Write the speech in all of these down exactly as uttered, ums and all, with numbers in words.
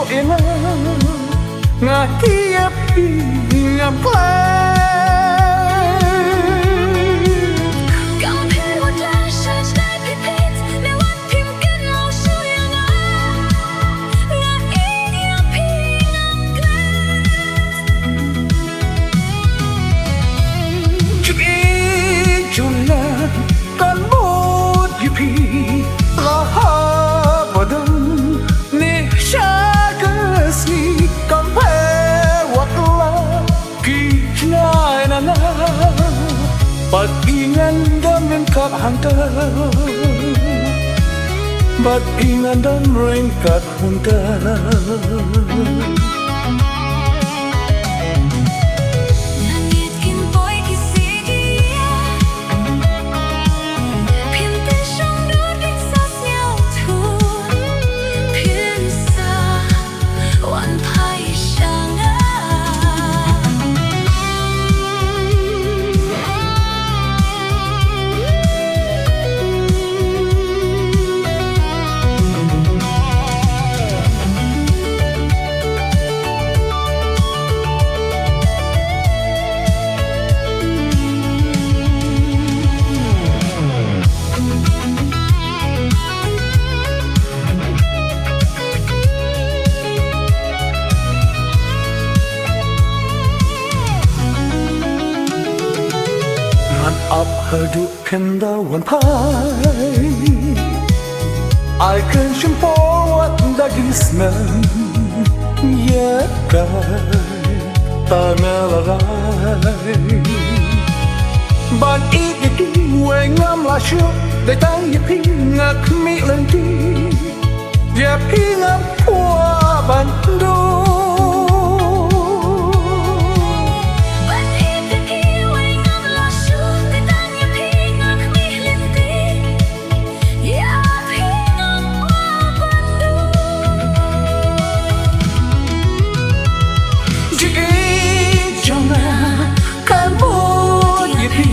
Ina nga ïa phi ngam klet. Kam pher wat la sha shnai phi peit, ne wat phim kynmaw shuh ïa nga. Nga ïeit ïa phi ngam klet. Jingïeit jong nga kan bud ïa phi la haba don ne sha ka sngi, kam pher wat la ki jngai na nga. Bad phi ngan don ryngkat hangta, bad phi ngan don ryngkat hangta. Nangit kin poi ki sngi ki ïa. Phim pynshong dur, phim sa sngewthuh. Phim sa wan phai sha nga. Ngan ap haduh phin da wan phai. Ai kan shim por wat da ki snem ïa ka ta nga la rai. Ban ïeit ïa ki wei ngam lah shuh, dei tang ïa phi nga khmih lynti. Ïa phi ngam kwah ban duh. Ban ïeit ïa ki wei ngam lah shuh, dei tang ïa phi nga khmih lynti. Ïa phi ngam kwah ban duh. Jingïeit jong nga kan bud ïa phi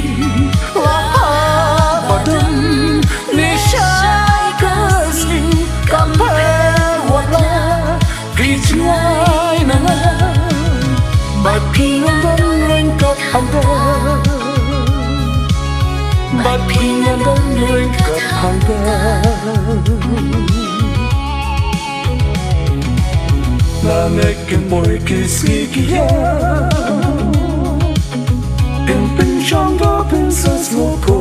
la haba don ne sha ka sngi, kam pher wat la ki jngai na nga. Bad phi ngan don ryngkat hangta, bad phi ngan don ryngkat hangta. Nangit kin poi ki sngi ki ïa. Phim pynshong dur, phim sa sngewthuh.